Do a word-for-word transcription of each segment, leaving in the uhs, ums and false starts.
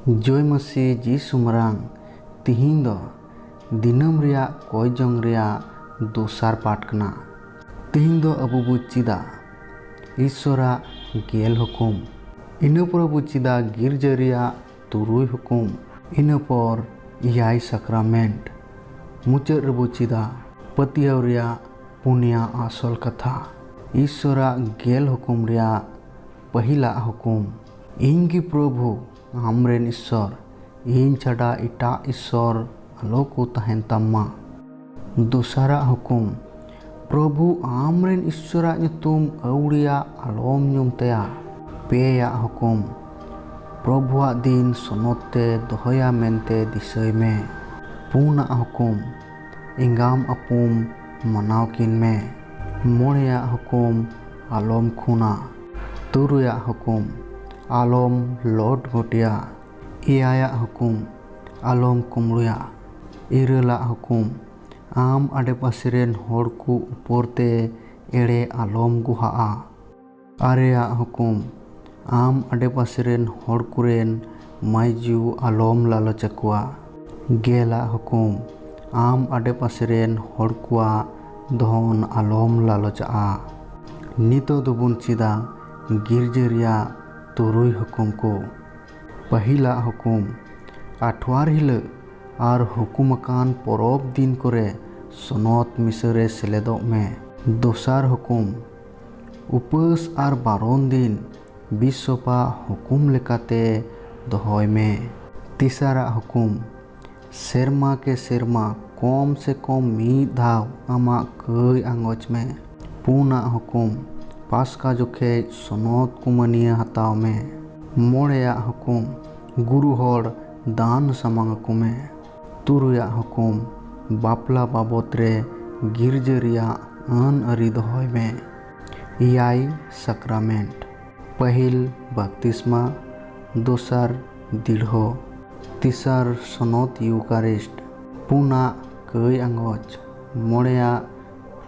ᱡᱚᱭ ᱢᱟᱹᱥᱤ ᱡᱤᱥᱩ ᱢᱟᱨᱟᱝ᱾ ᱛᱤᱦᱤᱧ ᱫᱚ ᱫᱤᱱᱟᱹᱢ ᱨᱮᱭᱟᱜ ᱠᱚᱭ ᱡᱚᱝ ᱨᱮᱭᱟᱜ ᱫᱚᱥᱟᱨ ᱯᱟᱴ ᱠᱟᱱᱟ᱾ ᱛᱤᱦᱤᱧ ᱫᱚ ᱟᱵᱚ ᱵᱚ ᱪᱮᱫᱟ ᱤᱥᱥᱚᱨᱟᱜ ᱜᱮᱞ ᱦᱩᱠᱩᱢ᱾ ᱤᱱᱟᱹ ᱯᱚᱨᱮ ᱵᱚ ᱪᱮᱫᱟ ᱜᱤᱨᱡᱟᱹ ᱨᱮᱭᱟᱜ ᱛᱩᱨᱩᱭ ᱦᱩᱠᱩᱢ᱾ ᱤᱱᱟᱹ ᱯᱚᱨ ᱮᱭᱟᱭ ᱥᱟᱠᱨᱟᱢᱮᱱᱴ᱾ ᱢᱩᱪᱟᱹᱫ ᱨᱮᱵᱚ ᱪᱮᱫᱟ ᱯᱟᱹᱛᱭᱟᱹᱣ ᱨᱮᱭᱟᱜ ᱯᱩᱱᱭᱟ ᱟᱥᱚᱞ ᱠᱟᱛᱷᱟ᱾ ᱤᱥᱥᱚᱨᱟᱜ ᱜᱮᱞ ᱦᱩᱠᱩᱢ ᱨᱮᱭᱟᱜ ᱯᱟᱹᱦᱤᱞᱟᱜ ᱦᱩᱠᱩᱢ, ᱤᱧ ᱜᱮ ᱯᱨᱚᱵᱷᱩ ᱟᱢᱨᱮᱱ ᱤᱥᱥᱚᱨ, ᱤᱧ ᱪᱷᱟᱰᱟ ᱮᱴᱟᱜ ᱤᱥᱥᱚᱨ ᱟᱞᱚ ᱠᱚ ᱛᱟᱦᱮᱱ ᱛᱟᱢ ᱢᱟ᱾ ᱫᱚᱥᱟᱨᱟᱜ ᱦᱩᱠᱩᱢ, ᱯᱨᱚᱵᱷᱩ ᱟᱢᱨᱮᱱ ᱤᱥᱥᱚᱨᱟᱜ ᱧᱩᱛᱩᱢ ᱟᱹᱣᱲᱤᱭᱟᱜ ᱟᱞᱚᱢ ᱧᱩᱢ ᱛᱟᱭᱟ᱾ ᱯᱮᱭᱟᱜ ᱦᱩᱠᱩᱢ, ᱯᱨᱚᱵᱷᱩᱣᱟᱜ ᱫᱤᱱ ᱥᱚᱱᱚᱛ ᱛᱮ ᱫᱚᱦᱚᱭᱟ ᱢᱮᱱᱛᱮ ᱫᱤᱥᱟᱹᱭ ᱢᱮ᱾ ᱯᱩᱱᱟᱜ ᱦᱩᱠᱩᱢ, ᱮᱸᱜᱟᱢ ᱟᱹᱯᱩᱢ ᱢᱟᱱᱟᱣ ᱠᱤᱱ ᱢᱮ᱾ ᱢᱚᱬᱮᱭᱟᱜ ᱦᱩᱠᱩᱢ, ᱟᱞᱚᱢ ᱠᱷᱩᱱᱟ᱾ ᱛᱩᱨᱩᱭᱟᱜ ᱦᱩᱠᱩᱢ, ᱟᱞᱚᱢ ᱞᱚᱴ ᱜᱚᱴᱮᱭᱟ᱾ ᱮᱭᱟᱭᱟᱜ ᱦᱩᱠᱩᱢ, ᱟᱞᱚᱢ ᱠᱩᱢᱵᱽᱲᱩᱭᱟ᱾ ᱤᱨᱟᱹᱞᱟᱜ ᱦᱩᱠᱩᱢ, ᱟᱢ ᱟᱰᱮᱯᱟᱥᱮ ᱨᱮᱱ ᱦᱚᱲ ᱠᱚ ᱩᱯᱚᱨ ᱛᱮ ᱮᱲᱮ ᱟᱞᱚᱢ ᱜᱩᱦᱟᱜᱼᱟ᱾ ᱟᱨᱮᱭᱟᱜ ᱦᱩᱠᱩᱢ, ᱟᱢ ᱟᱰᱮᱯᱟᱥᱮ ᱨᱮᱱ ᱦᱚᱲ ᱠᱚᱨᱮᱱ ᱢᱟᱹᱭᱡᱩ ᱟᱞᱚᱢ ᱞᱟᱞᱚᱪ ᱟᱠᱚᱣᱟ᱾ ᱜᱮᱞᱟᱜ ᱦᱩᱠᱩᱢ, ᱟᱢ ᱟᱰᱮᱯᱟᱥᱮ ᱨᱮᱱ ᱦᱚᱲ ᱠᱚᱣᱟᱜ ᱫᱷᱚᱱ ᱟᱞᱚᱢ ᱞᱟᱞᱚᱪᱟᱜᱼᱟ᱾ ᱱᱤᱛᱚᱜ ᱫᱚᱵᱚᱱ ᱪᱮᱫᱟ ᱜᱤᱨᱡᱟᱹ ᱨᱮᱭᱟᱜ ᱛᱩᱨᱩᱭ ᱦᱩᱠᱩᱢ ᱠᱚ᱾ ᱯᱟᱹᱦᱤᱞᱟᱜ ᱦᱩᱠᱩᱢ, ᱟᱴᱷᱣᱟᱨ ᱦᱤᱞᱟᱹᱜ ᱟᱨ ᱦᱩᱠᱩᱢ ᱟᱠᱟᱱ ᱯᱚᱨᱚᱵᱽ ᱫᱤᱱ ᱠᱚᱨᱮ ᱥᱚᱱᱚᱛ ᱢᱤᱥᱟᱹ ᱨᱮ ᱥᱮᱞᱮᱫᱚᱜ ᱢᱮ᱾ ᱫᱚᱥᱟᱨ ᱦᱩᱠᱩᱢ, ᱩᱯᱟᱹᱥ ᱟᱨ ᱵᱟᱨᱚᱱ ᱫᱤᱱ ᱵᱤᱥᱚᱯᱟᱜ ᱦᱩᱠᱩᱢ ᱞᱮᱠᱟᱛᱮ ᱫᱚᱦᱚᱭ ᱢᱮ᱾ ᱛᱮᱥᱟᱨᱟᱜ ᱦᱩᱠᱩᱢ, ᱥᱮᱨᱢᱟ ᱠᱮ ᱥᱮᱨᱢᱟ ᱠᱚᱢ ᱥᱮ ᱠᱚᱢ ᱢᱤᱫ ᱫᱷᱟᱣ ᱟᱢᱟᱜ ᱠᱟᱹᱭ ᱟᱸᱜᱚᱪ ᱢᱮ᱾ ᱯᱩᱱᱟᱜ ᱦᱩᱠᱩᱢ, ᱯᱟᱥᱠᱟ ᱡᱚᱠᱷᱮᱡ ᱥᱚᱱᱚᱛ ᱠᱚ ᱢᱟᱹᱱᱤᱭᱟᱹ ᱦᱟᱛᱟᱣ ᱢᱮ᱾ ᱢᱚᱬᱮᱭᱟᱜ ᱦᱩᱠᱩᱢ, ᱜᱩᱨᱩ ᱦᱚᱲ ᱫᱟᱱ ᱥᱟᱢᱟᱝ ᱟᱠᱚ ᱢᱮ᱾ ᱛᱩᱨᱩᱭᱟᱜ ᱦᱩᱠᱩᱢ, ᱵᱟᱯᱞᱟ ᱵᱟᱵᱚᱛ ᱨᱮ ᱜᱤᱨᱡᱟᱹ ᱨᱮᱭᱟᱜ ᱟᱹᱱ ᱟᱹᱨᱤ ᱫᱚᱦᱚᱭ ᱢᱮ᱾ ᱮᱭᱟᱭ ᱥᱟᱠᱨᱟᱢᱮᱱᱴ, ᱯᱟᱹᱦᱤᱞ ᱵᱟᱯᱛᱤᱥᱢᱟ, ᱫᱚᱥᱟᱨ ᱫᱤᱲᱦᱚ, ᱛᱮᱥᱟᱨ ᱥᱚᱱᱚᱛ ᱤᱭᱩᱠᱟᱨᱤᱥᱴ, ᱯᱩᱱᱟᱜ ᱠᱟᱹᱭ ᱟᱸᱜᱚᱪ, ᱢᱚᱬᱮᱭᱟᱜ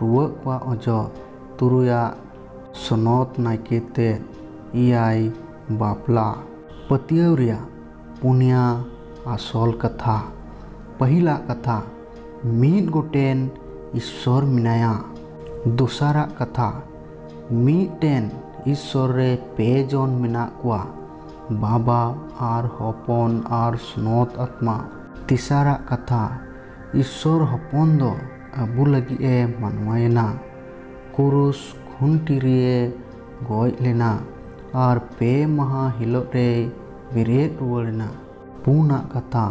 ᱨᱩᱣᱟᱹᱜ ᱠᱚᱣᱟᱜ ᱚᱡᱚᱜ, ᱛᱩᱨᱩᱭᱟᱜ ᱥᱚᱱᱚᱛ ᱱᱟᱭᱠᱮ ᱛᱮᱫ, ᱮᱭᱟᱭ ᱵᱟᱯᱞᱟ᱾ ᱯᱟᱹᱛᱭᱟᱹᱣ ᱨᱮᱭᱟᱜ ᱯᱩᱱᱭᱟ ᱟᱥᱚᱞ ᱠᱟᱛᱷᱟ᱾ ᱯᱟᱹᱦᱤᱞᱟᱜ ᱠᱟᱛᱷᱟ, ᱢᱤᱫ ᱜᱚᱴᱮᱱ ᱤᱥᱥᱚᱨ ᱢᱮᱱᱟᱭᱟ᱾ ᱫᱚᱥᱟᱨᱟᱜ ᱠᱟᱛᱷᱟ, ᱢᱤᱫᱴᱮᱱ ᱤᱥᱥᱚᱨ ᱨᱮ ᱯᱮ ᱡᱚᱱ ᱢᱮᱱᱟᱜ ᱠᱚᱣᱟ, ᱵᱟᱵᱟ ᱟᱨ ᱦᱚᱯᱚᱱ ᱟᱨ ᱥᱱᱚᱛ ᱟᱛᱢᱟ᱾ ᱛᱮᱥᱟᱨᱟᱜ ᱠᱟᱛᱷᱟ, ᱤᱥᱥᱚᱨ ᱦᱚᱯᱚᱱ ᱫᱚ ᱟᱵᱚ ᱞᱟᱹᱜᱤᱫ ᱮ ᱢᱟᱱᱣᱟᱭᱮᱱᱟ, ᱠᱩᱨᱩᱥ ᱠᱷᱩᱱᱴᱤ ᱨᱮ ᱜᱚᱡ ᱞᱮᱱᱟ ᱟᱨ ᱯᱮ ᱢᱟᱦᱟ ᱦᱤᱞᱳᱜ ᱨᱮᱭ ᱵᱮᱨᱮᱫ ᱨᱩᱣᱟᱹᱲ ᱮᱱᱟ᱾ ᱯᱩᱱᱟᱜ ᱠᱟᱛᱷᱟ,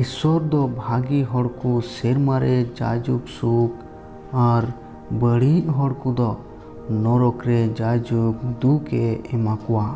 ᱤᱥᱥᱚᱨ ᱫᱚ ᱵᱷᱟᱹᱜᱤ ᱦᱚᱲ ᱠᱚ ᱥᱮᱨᱢᱟ ᱨᱮ ᱡᱟᱭᱡᱩᱜᱽ ᱥᱩᱠ ᱟᱨ ᱵᱟᱹᱲᱤᱡ ᱦᱚᱲ ᱠᱚᱫᱚ ᱱᱚᱨᱚᱠ ᱨᱮ ᱡᱟᱭᱡᱩᱜᱽ ᱫᱩᱠ ᱮ ᱮᱢᱟ ᱠᱚᱣᱟ᱾